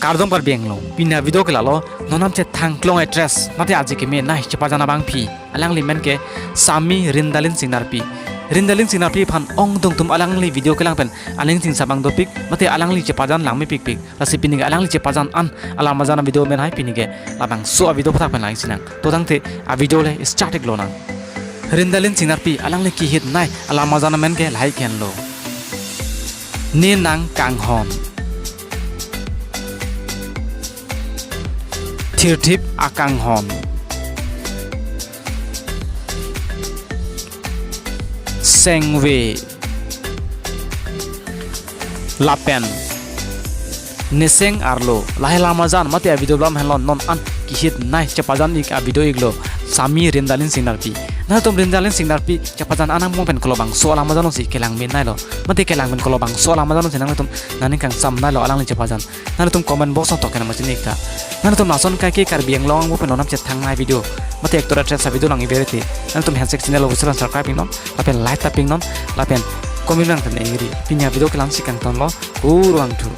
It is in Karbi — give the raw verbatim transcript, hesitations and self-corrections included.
Kardom Karbi Anglong, pini avideo ke lalo, non nangchethang klong actress mate aje kemenei chepajan abangpi, alangli amen ke Sami Rindalin Singnarpi. Rindalin Singnarpi aphan ongdung atum alangli video kelang pen aning chingsabang dopik mate alangli chepajan langmepikpik. Lasi pini ke alangli chepajan an alam ajan avideo menei, pini ke labangso avideo aphuthak pen langsinang. To tangte avideo le start ik lonang. Rindalin Singnarpi alangli kehitnei alam ajan amen ke lahai henlo: Ne Nang Kanghon. Thirthip Akanghon. Sengve. Lapen Neseng Arlo. Lahai alam ajan mate avideo alam henlo non an kehitnei chepajan ik avideo iklo Sami Rindalin Singnarpi. Nangtum Rindalin Singnarpi chepajan an angbong pen kolobangso alam ajan si kelang meneilo mate kelang pen kolobangso alam ajan si nangtum nangning kangsamneilo alangli chepajan. Nangtum comment box along token ma chini ik tha. Nangtum lason kaike Karbi Anglong angbong pen non nangchethangnei video mate actor actress avideo lang iverete, nangtum handshake channel official subscribe iknon, lapen like ta piknon, lapen comment nangtum ingri. Pini avideo ke la-ansi kangtonlo, kurvangthu.